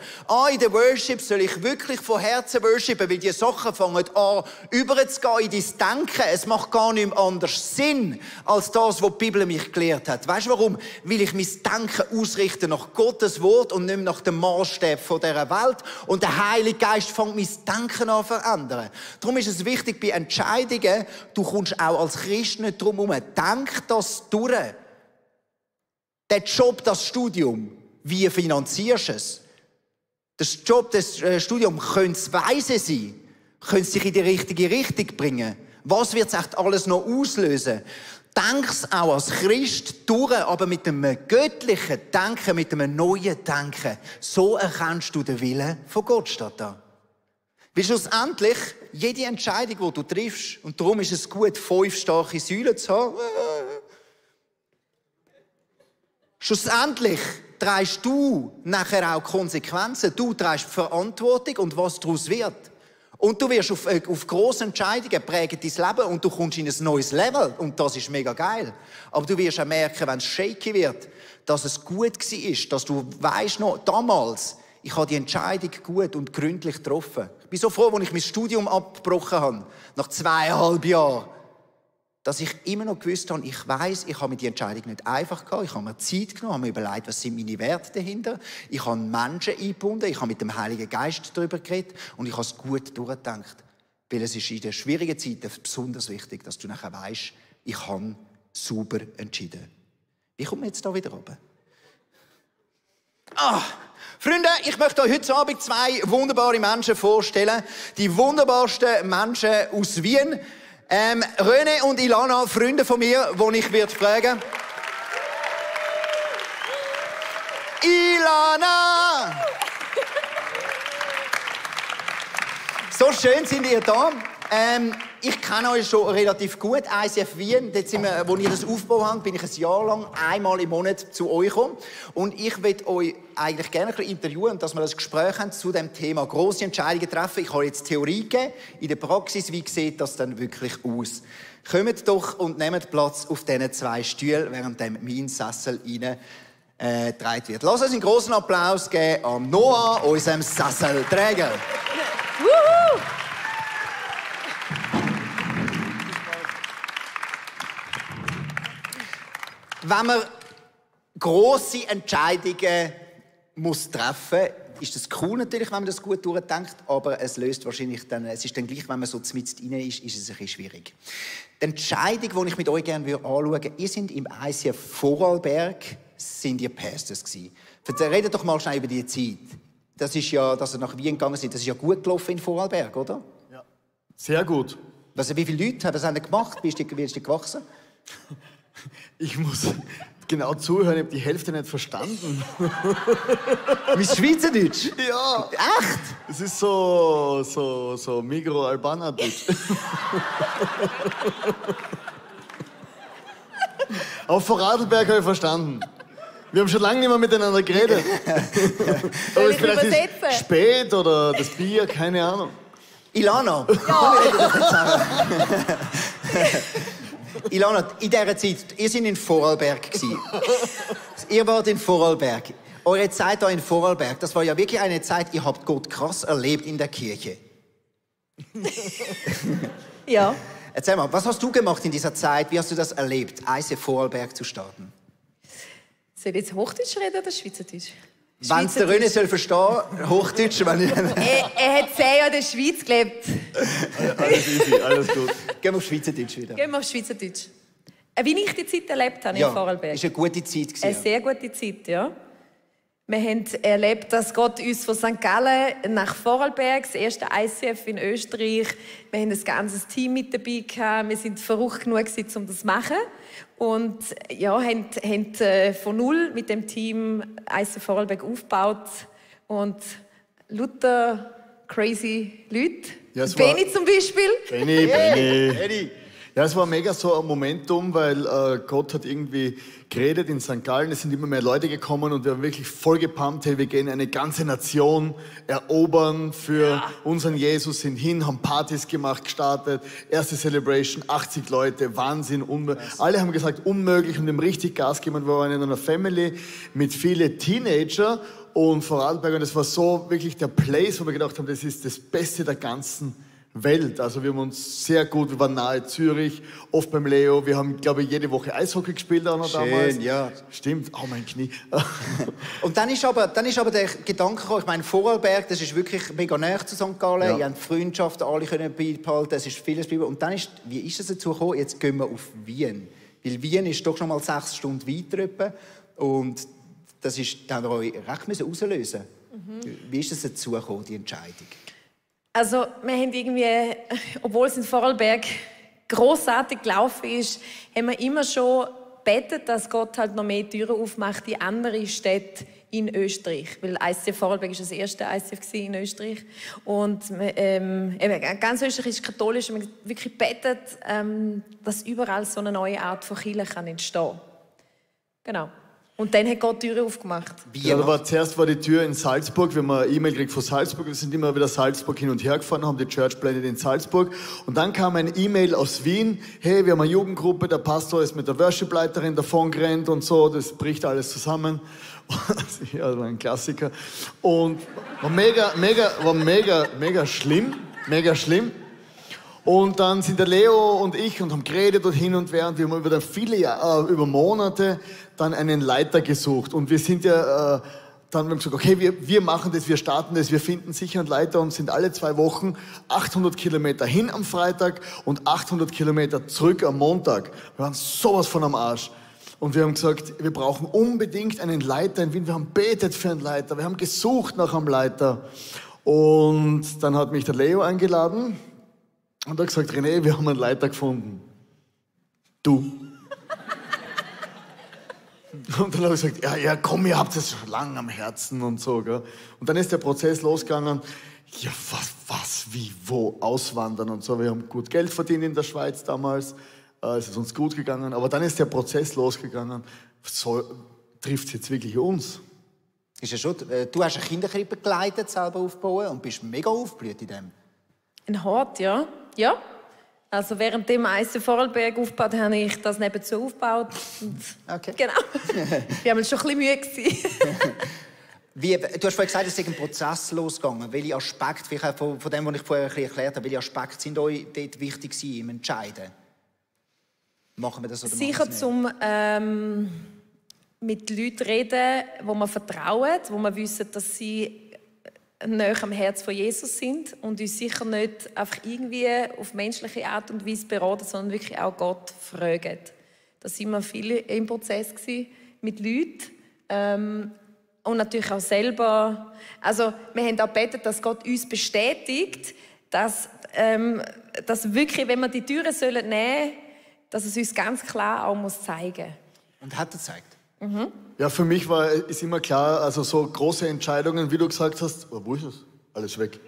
In der Worship soll ich wirklich von Herzen worshipen, weil die Sachen fangen an, überzugehen in dein Denken. Es macht gar nicht mehr anders Sinn, als das, was die Bibel mich gelehrt hat. Weißt du warum? Weil ich mein Denken ausrichte nach Gottes Wort und nicht mehr nach dem Maßstab dieser Welt. Und der Heilige Geist fängt mein Denken an zu verändern. Darum ist es wichtig, bei Entscheidungen, du kommst auch als Christ nicht drum herum. Denk das durch. Der Job, das Studium, wie finanzierst du es? Das Job, das Studium, könnte es weise sein? Könnte es dich in die richtige Richtung bringen? Was wird es echt alles noch auslösen? Denk es auch als Christ durch, aber mit einem göttlichen Denken, mit einem neuen Denken. So erkennst du den Willen von Gott statt da. Weil schlussendlich, jede Entscheidung, die du triffst, und darum ist es gut, 5 starke Säulen zu haben, schlussendlich trägst du nachher auch Konsequenzen. Du trägst Verantwortung und was daraus wird. Und du wirst auf grosse Entscheidungen prägen dein Leben und du kommst in ein neues Level. Und das ist mega geil. Aber du wirst auch merken, wenn es shaky wird, dass es gut war, dass du weisst noch, damals, ich habe die Entscheidung gut und gründlich getroffen. Ich bin so froh, als ich mein Studium abgebrochen habe, nach 2,5 Jahren, dass ich immer noch gewusst habe, ich weiss, ich habe mir die Entscheidung nicht einfach gehabt. Ich habe mir Zeit genommen, habe mir überlegt, was sind meine Werte dahinter. Ich habe Menschen eingebunden, ich habe mit dem Heiligen Geist darüber geredet und ich habe es gut durchgedacht. Weil es ist in den schwierigen Zeiten besonders wichtig, dass du nachher weisst, ich habe sauber entschieden. Wie kommen wir jetzt da wieder runter? Freunde, ich möchte euch heute Abend 2 wunderbare Menschen vorstellen. Die wunderbarsten Menschen aus Wien. René und Ilana, Freunde von mir, die ich fragen. Ilana! So schön sind ihr da. Ich kenne euch schon relativ gut, ICF Wien. Dort sind wir, als ihr das aufgebaut habt, bin ich ein Jahr lang einmal im Monat zu euch gekommen. Und ich möchte euch eigentlich gerne ein bisschen interviewen, dass wir das Gespräch haben zu dem Thema grosse Entscheidungen treffen. Ich habe jetzt Theorie gegeben. In der Praxis, wie sieht das dann wirklich aus? Kommt doch und nehmt Platz auf diesen 2 Stühlen, während mein Sessel reingetragen wird. Lasst uns einen grossen Applaus geben an Noah, unserem Sesselträger. Wenn man grosse Entscheidungen muss treffen muss, ist das cool natürlich, wenn man das gut durchdenkt, aber es löst wahrscheinlich dann, es ist dann gleich, wenn man so mitten rein ist, ist es ein bisschen schwierig. Die Entscheidung, die ich mit euch gerne anschauen würde, ihr seid im ICF Vorarlberg, sind ihr Pastors gewesen. Redet doch mal schnell über die Zeit. Das ist ja, dass ihr nach Wien gegangen seid, das ist ja gut gelaufen in Vorarlberg, oder? Ja, sehr gut. Also, wie viele Leute haben das gemacht? Wie ist die gewachsen? Ich muss genau zuhören, ich habe die Hälfte nicht verstanden. Mein Schweizerdeutsch? Ja. Echt? Es ist so Migro-Albaner-Deutsch. Auf Vorarlberg habe ich verstanden. Wir haben schon lange nicht mehr miteinander geredet. Aber vielleicht ist es spät oder das Bier, keine Ahnung. Ilana, ja. Wir reden doch jetzt zusammen. Ilana, in dieser Zeit, ihr seid in Vorarlberg gewesen. Ihr wart in Vorarlberg. Eure Zeit hier in Vorarlberg, das war ja wirklich eine Zeit, ihr habt Gott krass erlebt in der Kirche. Ja. Erzähl mal, was hast du gemacht in dieser Zeit? Wie hast du das erlebt, ICF Vorarlberg zu starten? Soll ich jetzt Hochdeutsch reden oder Schweizerdeutsch? Wenn es der René soll verstehen, Hochdeutsch. Er hat 10 Jahre in der Schweiz gelebt. Alles easy, alles gut. Gehen wir auf Schweizerdeutsch wieder. Gehen wir auf Schweizerdeutsch. Wie ich die Zeit erlebt habe ja, in Vorarlberg. Es war eine gute Zeit. Eine sehr gute Zeit, ja. Wir haben erlebt, dass Gott uns von St. Gallen nach Vorarlberg, das erste ICF in Österreich, wir haben ein ganzes Team mit dabei gehabt. Wir waren verrückt genug, um das zu machen. Und ja, haben von null mit dem Team ICF Vorarlberg aufgebaut. Und lauter crazy Leute. Ja, Benni zum Beispiel. Benni. Ja, es war mega so ein Momentum, weil Gott hat irgendwie geredet in St. Gallen. Es sind immer mehr Leute gekommen und wir haben wirklich voll gepumpt. Hey, wir gehen eine ganze Nation erobern für unseren Jesus, sind hin, haben Partys gemacht, gestartet. Erste Celebration, 80 Leute, Wahnsinn. Alle haben gesagt, unmöglich und dem richtig Gas gegeben. Wir waren in einer Family mit vielen Teenager und Vorarlberg. Und das war so wirklich der Place, wo wir gedacht haben, das ist das Beste der ganzen Welt. Also wir haben uns sehr gut, wir waren nahe Zürich, oft beim Leo, wir haben, glaube ich, jede Woche Eishockey gespielt auch noch damals. Schön, ja. Stimmt, oh mein Knie. Und dann ist aber der Gedanke gekommen, ich meine, Vorarlberg, das ist wirklich mega nah zu St. Gallen, ihr habt Freundschaften, alle können beibehalten, es ist vieles geblieben. Und dann wie ist es dazu gekommen, jetzt gehen wir auf Wien? Weil Wien ist doch schon mal 6 Stunden weiter etwa. Und das ist, da haben wir euch recht auslösen. Wie ist es dazu gekommen, die Entscheidung? Also wir haben irgendwie, obwohl es in Vorarlberg grossartig gelaufen ist, haben wir immer schon gebetet, dass Gott halt noch mehr Türen aufmacht in andere Städte in Österreich. Weil ICF Vorarlberg war das erste ICF in Österreich. Und ganz Österreich ist katholisch und wir haben wirklich gebetet, dass überall so eine neue Art von Kirche entstehen kann. Genau. Und dann hat Gott die Türe aufgemacht. Zuerst war die Tür in Salzburg. Wir haben eine E-Mail gekriegt von Salzburg. Wir sind immer wieder Salzburg hin und her gefahren, haben die Church planted in Salzburg. Und dann kam eine E-Mail aus Wien. Hey, wir haben eine Jugendgruppe, der Pastor ist mit der Worship-Leiterin davon gerannt und so. Das bricht alles zusammen. Ja, das war ein Klassiker. Und war mega schlimm. Mega schlimm. Und dann sind der Leo und ich und haben geredet und hin und her und wir haben über viele Jahre, über Monate dann einen Leiter gesucht. Und wir sind dann haben wir gesagt, okay, wir machen das, wir starten das, wir finden sicher einen Leiter und sind alle 2 Wochen 800 Kilometer hin am Freitag und 800 Kilometer zurück am Montag. Wir waren sowas von am Arsch. Und wir haben gesagt, wir brauchen unbedingt einen Leiter in Wien. Wir haben betet für einen Leiter, wir haben gesucht nach einem Leiter. Und dann hat mich der Leo eingeladen. Und er hat gesagt, René, wir haben einen Leiter gefunden. Du. Und dann habe ich gesagt, ja, komm, ihr habt es schon lange am Herzen und so. Gell? Und dann ist der Prozess losgegangen. Ja, was, wie, wo, auswandern und so. Wir haben gut Geld verdient in der Schweiz damals. Es ist uns gut gegangen. Aber dann ist der Prozess losgegangen. Trifft es jetzt wirklich uns? Ist ja schon, du hast eine Kinderkrippe geleitet, selber aufbauen und bist mega aufgeblüht in dem. Ein Hort, ja. Ja. Also während dem ICF Vorarlberg aufgebaut habe ich das nebenzu aufgebaut. Okay. Genau. Wir haben schon ein bisschen Mühe gewesen. Du hast vorhin gesagt, es ist ein Prozess losgegangen. Welche Aspekte, vielleicht von dem, was ich vorher erklärt habe, welche Aspekte sind euch dort wichtig gewesen im Entscheiden? Machen wir das oder sicher machen zum mit Leuten reden, wo man vertrauen, wo man wissen, dass sie nahe am Herz von Jesus sind und uns sicher nicht einfach irgendwie auf menschliche Art und Weise beraten, sondern wirklich auch Gott fragen. Da sind wir viele im Prozess gewesen, mit Leuten und natürlich auch selber. Also wir haben auch gebetet, dass Gott uns bestätigt, dass wirklich, wenn wir die Türen nehmen sollen, dass es uns ganz klar auch zeigen muss. Und hat er gezeigt? Mhm. Ja, für mich ist immer klar, also so große Entscheidungen, wie du gesagt hast, wo ist es? Alles weg.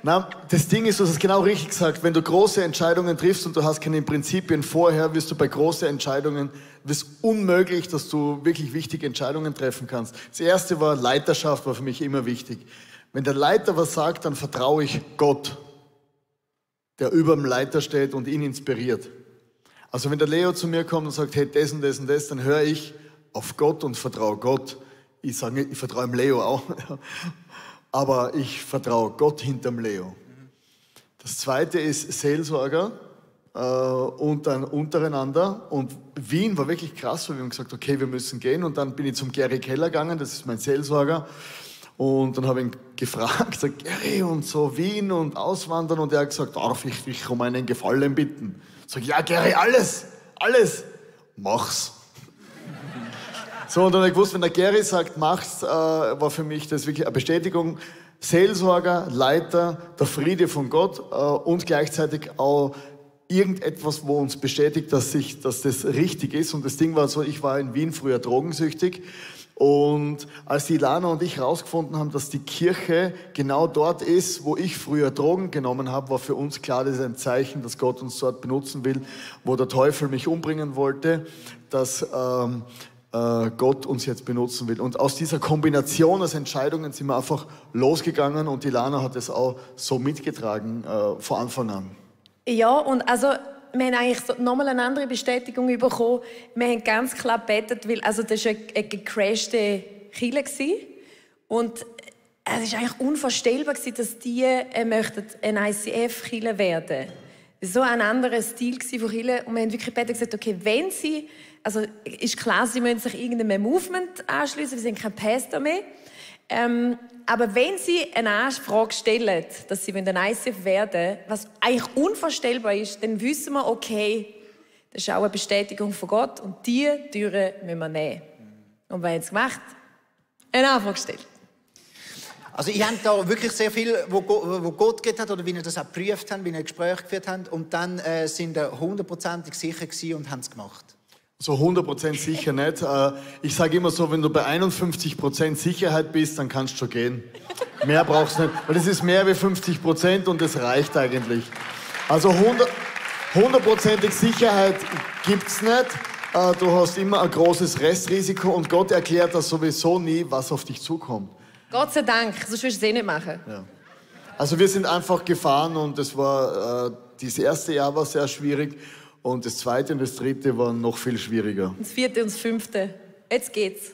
Na, das Ding ist, du hast es genau richtig gesagt, wenn du große Entscheidungen triffst und du hast keine Prinzipien vorher, wirst du bei großen Entscheidungen, wird es unmöglich, dass du wirklich wichtige Entscheidungen treffen kannst. Das erste war Leiterschaft, war für mich immer wichtig. Wenn der Leiter was sagt, dann vertraue ich Gott, der über dem Leiter steht und ihn inspiriert. Also wenn der Leo zu mir kommt und sagt, hey, das und das und das, dann höre ich auf Gott und vertraue Gott. Ich sage nicht, ich vertraue dem Leo auch, aber ich vertraue Gott hinterm Leo. Das zweite ist Seelsorger und dann untereinander. Und Wien war wirklich krass, weil wir haben gesagt, okay, wir müssen gehen. Und dann bin ich zum Gary Keller gegangen, das ist mein Seelsorger. Und dann habe ich ihn gefragt, gesagt, Gary und so Wien und Auswandern. Und er hat gesagt, darf ich dich um einen Gefallen bitten? Ich sage, ja Gary, alles, mach's. So, und dann habe ich gewusst, wenn der Gary sagt, mach's, war für mich das wirklich eine Bestätigung. Seelsorger, Leiter, der Friede von Gott und gleichzeitig auch irgendetwas, wo uns bestätigt, dass das richtig ist. Und das Ding war so, ich war in Wien früher drogensüchtig Und als die Ilana und ich herausgefunden haben, dass die Kirche genau dort ist, wo ich früher Drogen genommen habe, war für uns klar, das ist ein Zeichen, dass Gott uns dort benutzen will, wo der Teufel mich umbringen wollte, dass Gott uns jetzt benutzen will. Und aus dieser Kombination aus Entscheidungen sind wir einfach losgegangen und die Ilana hat es auch so mitgetragen von Anfang an. Ja, und also wir haben eigentlich so nochmal eine andere Bestätigung bekommen. Wir haben ganz klar gebetet, weil also das war eine gecrashte Kirche. Und es war eigentlich unvorstellbar, dass die möchten ein ICF-Kirche werden. So ein anderer Stil von Kirche. Und wir haben wirklich gebetet und gesagt, okay, wenn sie, also ist klar, sie müssen sich irgendeinem Movement anschließen, wir sind kein Pastor mehr. Aber wenn sie eine Anfrage stellen, dass sie ein ICF werden, was eigentlich unvorstellbar ist, dann wissen wir, okay, das ist auch eine Bestätigung von Gott und diese Türen müssen wir nehmen. Und was haben sie gemacht? Eine Anfrage gestellt. Also ich habe da wirklich sehr viel, wo Gott gegeben hat, oder wie ihr das auch geprüft habt, wie ihr Gespräche geführt habt, und dann sind ihr 100%ig sicher gewesen und haben es gemacht. So 100% sicher nicht. Ich sage immer so, wenn du bei 51% Sicherheit bist, dann kannst du schon gehen. Mehr brauchst du nicht, weil das ist mehr wie 50% und das reicht eigentlich. Also 100%ig Sicherheit gibt's nicht. Du hast immer ein großes Restrisiko und Gott erklärt das sowieso nie, was auf dich zukommt. Gott sei Dank, sonst würdest du es eh nicht machen. Ja. Also wir sind einfach gefahren und das war, das erste Jahr war sehr schwierig. Und das zweite und das dritte waren noch viel schwieriger. Und das vierte und das fünfte. Jetzt geht's.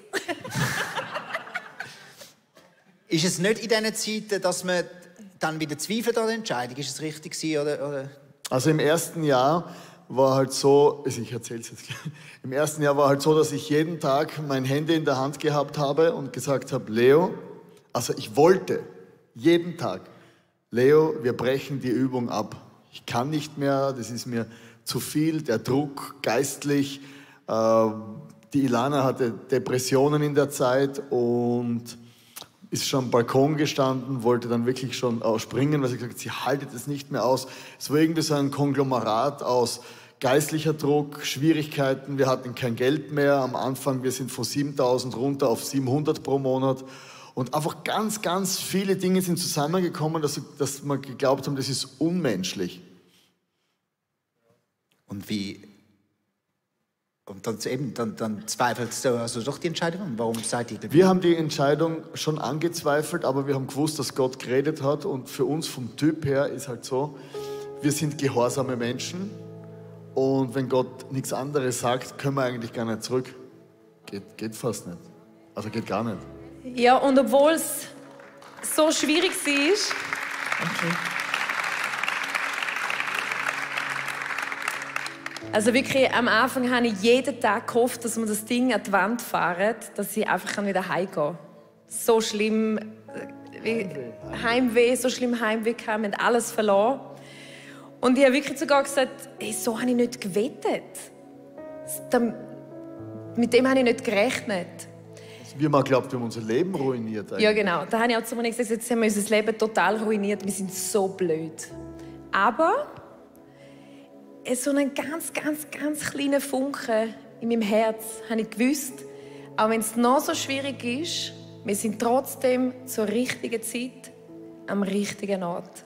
Ist es nicht in diesen Zeiten, dass man dann wieder zweifelt an der Entscheidung? Ist es richtig gewesen, oder? Also im ersten Jahr war halt so, ich erzähl's jetzt. Im ersten Jahr war halt so, dass ich jeden Tag mein Handy in der Hand gehabt habe und gesagt habe, Leo, also ich wollte jeden Tag, Leo, wir brechen die Übung ab. Ich kann nicht mehr, das ist mir zu viel, der Druck geistlich. Die Ilana hatte Depressionen in der Zeit und ist schon am Balkon gestanden, wollte dann wirklich schon springen, weil sie gesagt hat, sie haltet es nicht mehr aus. Es war irgendwie so ein Konglomerat aus geistlicher Druck, Schwierigkeiten. Wir hatten kein Geld mehr am Anfang. Wir sind von 7.000 runter auf 700 pro Monat. Und einfach ganz, ganz viele Dinge sind zusammengekommen, dass wir geglaubt haben, das ist unmenschlich. Und wie? Und dann zweifelst du also doch die Entscheidung an. Warum seid ihr dabei? Wir haben die Entscheidung schon angezweifelt, aber wir haben gewusst, dass Gott geredet hat. Und für uns vom Typ her ist halt so, wir sind gehorsame Menschen. Und wenn Gott nichts anderes sagt, können wir eigentlich gar nicht zurück. Geht fast nicht. Also geht gar nicht. Ja, und obwohl es so schwierig war, okay. Also wirklich, am Anfang habe ich jeden Tag gehofft, dass wir das Ding an die Wand fahren, dass ich einfach wieder heimgehen kann. So schlimm Heimweh, so schlimm Heimweh gehabt, wir haben alles verloren. Und ich habe wirklich sogar gesagt, hey, so habe ich nicht gewettet. Mit dem habe ich nicht gerechnet. Wir haben geglaubt, wir haben unser Leben ruiniert. Eigentlich. Ja, genau. Da habe ich auch zu mir gesagt, jetzt haben wir unser Leben total ruiniert. Wir sind so blöd. Aber so einen ganz, ganz, ganz kleinen Funken in meinem Herz habe ich gewusst, auch wenn es noch so schwierig ist, wir sind trotzdem zur richtigen Zeit am richtigen Ort.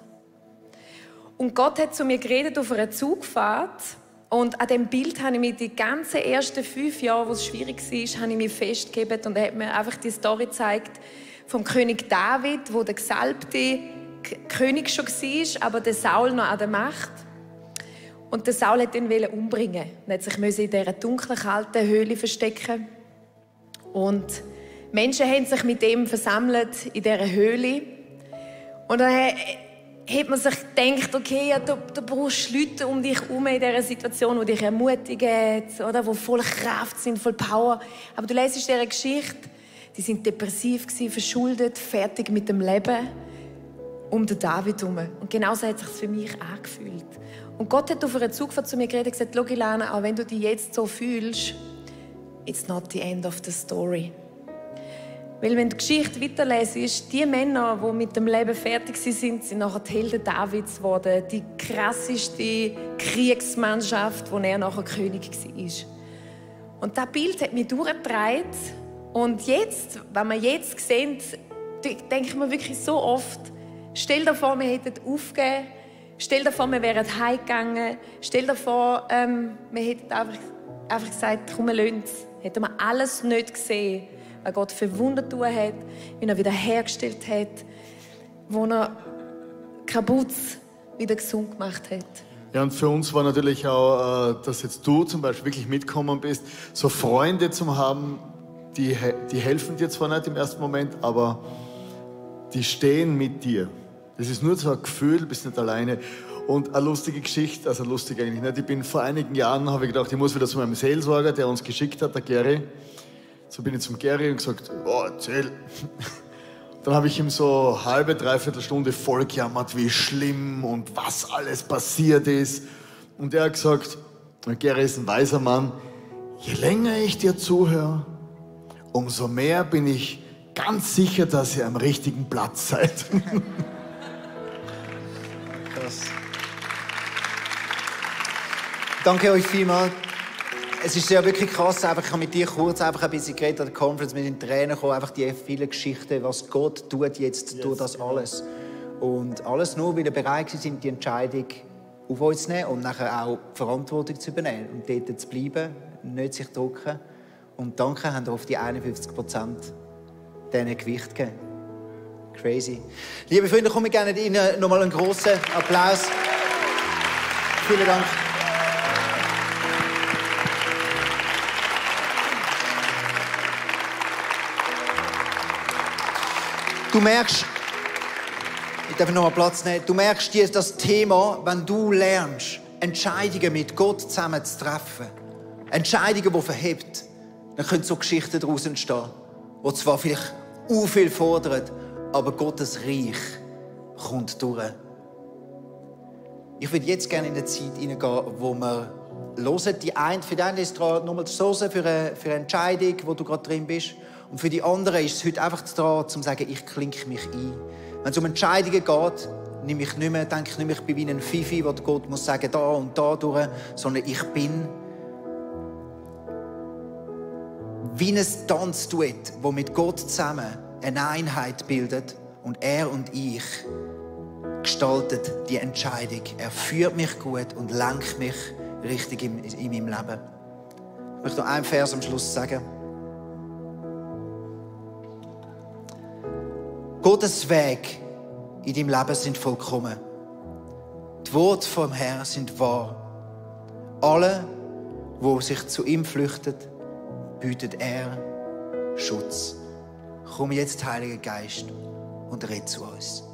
Und Gott hat zu mir geredet auf einer Zugfahrt. Und an diesem Bild habe ich mich die ganzen ersten 5 Jahre, wo es schwierig war, habe ich mich festgegeben und er hat mir einfach die Story gezeigt vom König David, wo der gesalbte König schon war, aber der Saul noch an der Macht. Und der Saul wollte ihn umbringen. Er musste sich in dieser dunklen, kalten Höhle verstecken. Und Menschen haben sich mit ihm versammelt in dieser Höhle. Und dann hat man sich gedacht, okay, ja, du brauchst Leute um dich herum in dieser Situation, die dich ermutigen, oder, die voll Kraft sind, voll Power. Aber du lesest diese Geschichte, die sind depressiv gewesen, verschuldet, fertig mit dem Leben, um den David herum. Und genauso hat es sich für mich angefühlt. Und Gott hat auf einer Zugfahrt zu mir geredet und gesagt, schau, Ilana, auch wenn du dich jetzt so fühlst, it's not the end of the story. Weil wenn du die Geschichte weiterlesest, die Männer, die mit dem Leben fertig sind, sind nachher die Helden Davids geworden. Die krasseste Kriegsmannschaft, wo er nachher König war. Und das Bild hat mich durchgetragen Und jetzt, wenn wir jetzt sehen, denke ich mir wirklich so oft, stell dir vor, wir hätten aufgegeben, stell dir vor, wir wären heimgegangen, stell dir vor, wir hätten einfach gesagt, komm, wir lassen es. Hätten wir alles nicht gesehen, was Gott für Wunder getan hat, wie er wieder hergestellt hat, wo er Kaputtes wieder gesund gemacht hat. Ja, und für uns war natürlich auch, dass jetzt du zum Beispiel wirklich mitgekommen bist, so Freunde zu haben, die helfen dir zwar nicht im ersten Moment, aber die stehen mit dir. Das ist nur so ein Gefühl, du bist nicht alleine. Und eine lustige Geschichte, also lustig eigentlich nicht. Ich bin vor einigen Jahren, habe ich gedacht, ich muss wieder zu meinem Seelsorger, der uns geschickt hat, der Gary. So bin ich zum Gary und gesagt, oh, erzähl. Dann habe ich ihm so halbe, dreiviertel Stunde voll gejammert, wie schlimm und was alles passiert ist. Und er hat gesagt, Gary ist ein weiser Mann, je länger ich dir zuhöre, umso mehr bin ich ganz sicher, dass ihr am richtigen Platz seid. Krass. Danke euch vielmals. Es ist ja wirklich krass, einfach, ich habe mit dir kurz einfach ein bisschen geredet an der Conference, mit den Tränen gekommen, einfach die vielen Geschichten, was Gott tut jetzt durch das alles. Und alles nur, weil wir bereit sind, die Entscheidung auf uns zu nehmen und nachher auch die Verantwortung zu übernehmen und dort zu bleiben, nicht sich drücken. Und danke, haben wir auf die 51% denen Gewicht gegeben. Crazy. Liebe Freunde, komme ich gerne Ihnen nochmal einen grossen Applaus. Vielen Dank. Du merkst, ich darf noch mal Platz nehmen, du merkst das Thema, wenn du lernst, Entscheidungen mit Gott zusammen zu treffen, Entscheidungen, die verhebt, dann können so Geschichten daraus entstehen, die zwar vielleicht viel fordern, aber Gottes Reich kommt durch. Ich würde jetzt gerne in eine Zeit hineingehen, wo wir hören, für den einen ist es dran, nochmal zu hören für eine Entscheidung, wo du gerade drin bist. Und für die anderen ist es heute einfach dran, zu sagen, ich klinke mich ein. Wenn es um Entscheidungen geht, denke ich nicht mehr, ich bin wie ein Fifi, wo Gott muss sagen, da und da durch, sondern ich bin wie ein Tanzduett, das mit Gott zusammen eine Einheit bildet und er und ich gestaltet die Entscheidung. Er führt mich gut und lenkt mich richtig in meinem Leben. Ich möchte noch einen Vers am Schluss sagen. Gottes Weg in deinem Leben sind vollkommen. Die Worte vom Herrn sind wahr. Alle, die sich zu ihm flüchten, bietet er Schutz. Komm jetzt, Heiliger Geist, und red zu uns.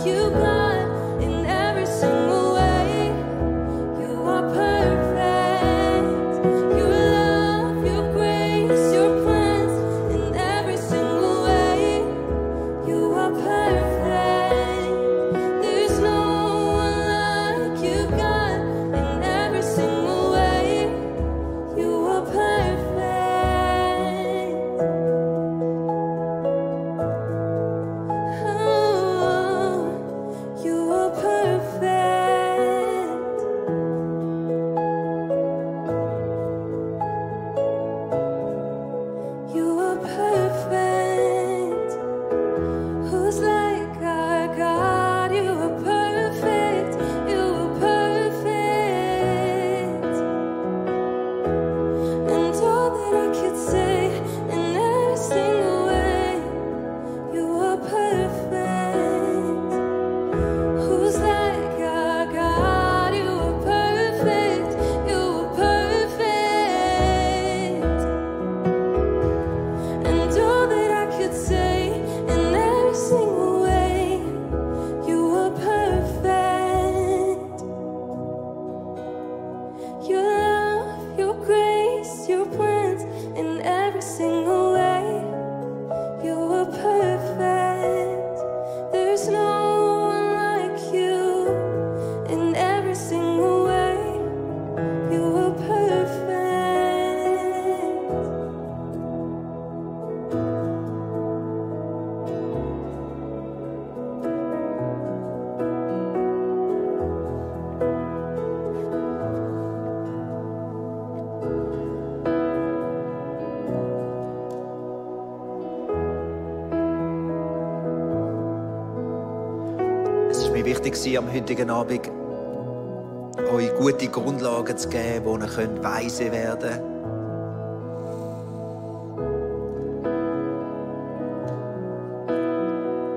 You got in every single mir wichtig war, am heutigen Abend euch gute Grundlagen zu geben, wo ihr weise werden könnt.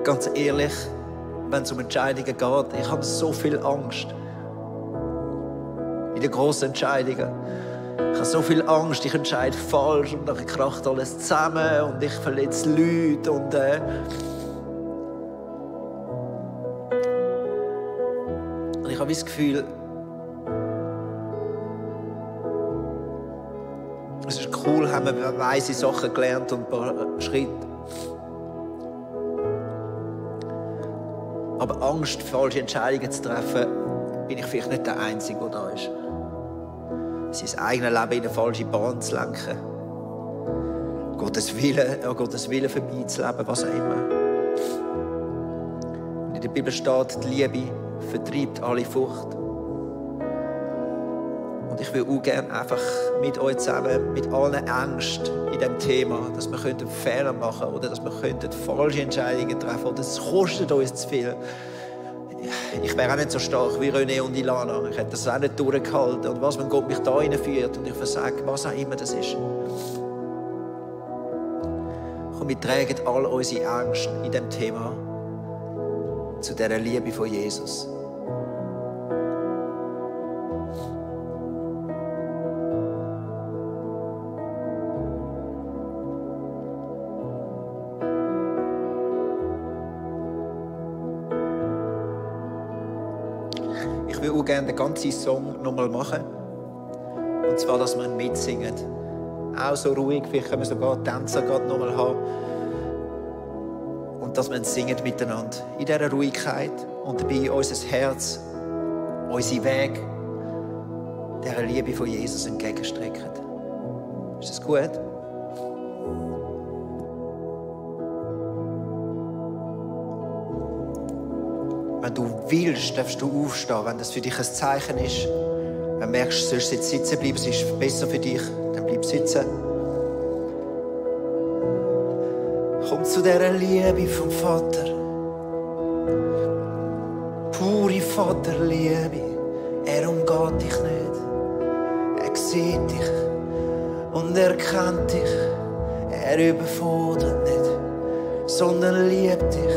Ganz ehrlich, wenn es um Entscheidungen geht, ich habe so viel Angst. In den grossen Entscheidungen. Ich habe so viel Angst, ich entscheide falsch und dann kracht alles zusammen und ich verletze Leute und ich habe das Gefühl, es ist cool, haben wir weise Sachen gelernt und ein paar Schritte. Aber Angst, falsche Entscheidungen zu treffen, bin ich vielleicht nicht der Einzige, der da ist. Sein eigenes Leben in eine falsche Bahn zu lenken. Gottes Willen vorbeizuleben, was auch immer. Und in der Bibel steht, die Liebe vertreibt alle Furcht. Und ich will auch gerne einfach mit euch zusammen, mit allen Ängsten in diesem Thema, dass wir Fehler machen könnten oder dass wir falsche Entscheidungen treffen könnten. Das kostet uns zu viel. Ich wäre auch nicht so stark wie René und Ilana. Ich hätte das auch nicht durchgehalten. Und was, wenn Gott mich da reinführt und ich versage, was auch immer das ist. Komm, wir tragen all unsere Ängste in diesem Thema zu dieser Liebe von Jesus. Ich will auch gerne den ganzen Song nochmal machen. Und zwar, dass wir ihn mitsingen. Auch so ruhig, vielleicht können wir sogar die Tänzer nochmal haben. Und dass wir ihn singen miteinander. In dieser Ruhigkeit und dabei unser Herz, unseren Weg, dieser Liebe von Jesus entgegenstrecken. Ist das gut? Wenn du willst, darfst du aufstehen, wenn das für dich ein Zeichen ist. Wenn du merkst, du sollst jetzt sitzen bleiben, es ist besser für dich, dann bleib sitzen. Komm zu dieser Liebe vom Vater. Pure Vaterliebe. Er umgeht dich nicht. Er sieht dich und er kennt dich. Er überfordert nicht, sondern liebt dich.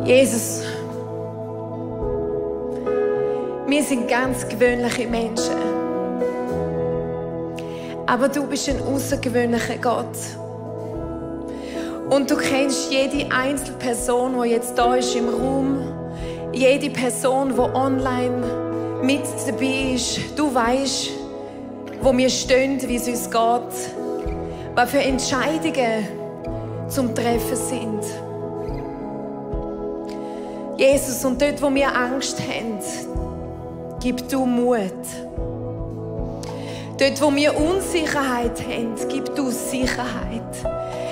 Jesus, wir sind ganz gewöhnliche Menschen. Aber du bist ein außergewöhnlicher Gott. Und du kennst jede einzelne Person, die jetzt da ist im Raum, jede Person, die online mit dabei ist. Du weißt, wo wir stehen, wie es uns geht, was für Entscheidungen zum Treffen sind. Jesus, und dort, wo wir Angst haben, gib du Mut. Dort, wo wir Unsicherheit haben, gib du Sicherheit.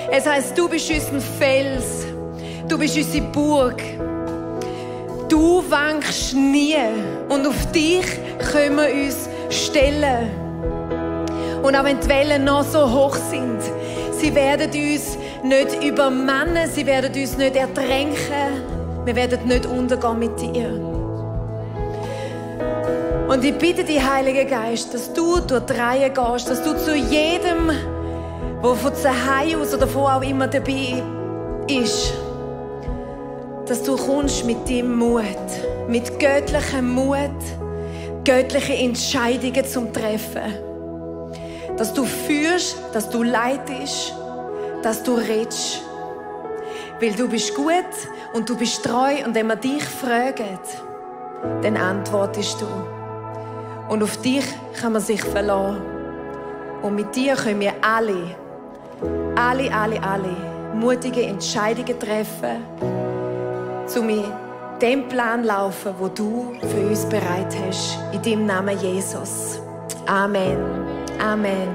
Es heisst, du bist unser Fels, du bist unsere Burg. Du wankst nie und auf dich können wir uns stellen. Und auch wenn die Wellen noch so hoch sind, sie werden uns nicht übermannen, sie werden uns nicht ertränken, wir werden nicht untergehen mit dir. Und ich bitte dich, Heiliger Geist, dass du durch die Reihe gehst, dass du zu jedem, der von zu Hause aus oder von auch immer dabei ist, dass du kommst mit deinem Mut, mit göttlichem Mut, göttliche Entscheidungen zum Treffen. Dass du führst, dass du leitest, dass du redest. Weil du bist gut und du bist treu und wenn wir dich fragen, dann antwortest du. Und auf dich kann man sich verlassen. Und mit dir können wir alle mutige Entscheidungen treffen, um in dem Plan laufen, wo du für uns bereit hast. In deinem Namen Jesus. Amen. Amen.